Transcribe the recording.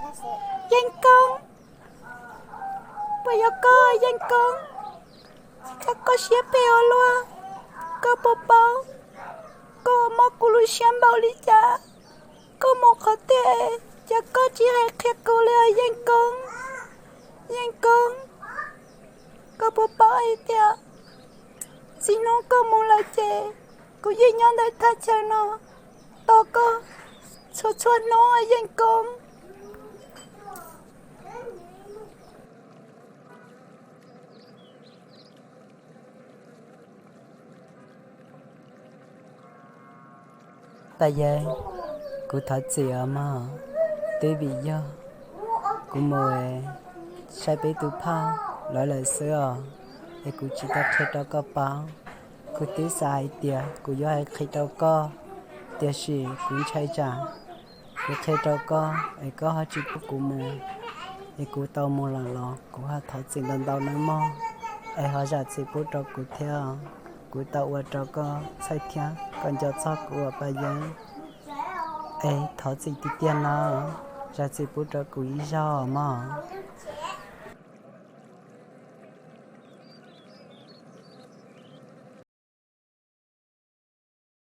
Yeej Koob, puas yog koj Yeej Koob? Cas koj siab phem ua luaj? Koj puas paub koj mob kuv lub siab npaum li cas? Koj mus qhov twg es cas koj tsis hais qhia kuv li os Yeej Koob? Yeej Koob, koj puas paub hais tias txij hnub koj mus lawm ces kuv yeej nyob ntawm thaj chaw no tos koj txhua txhua hnub Yeej Koob. Paj Yeeb, kuv thov txim os mog, twb vim yog kuv mus saib peb tus phauj lawv lawm xwb os, es kuv tsis tau qhia rau koj paub. Kuv twb xav hais tias kuv yuav hais qhia rau koj, tiam sis kuv ntshai tsam kuv qhia rau koj es koj ho tsis pub kuv mus, es kuv tau mus lawm los kuv ho thov txim ntau ntau nawb mog, es ho zam txim pub rau kuv thiab. Kuv tau ua rau koj txhawj thiab koj nco txog kuv os Paj Yeeb. Es thov txim tiag tiag no, zam txim pub rau kuv ib zaug mog.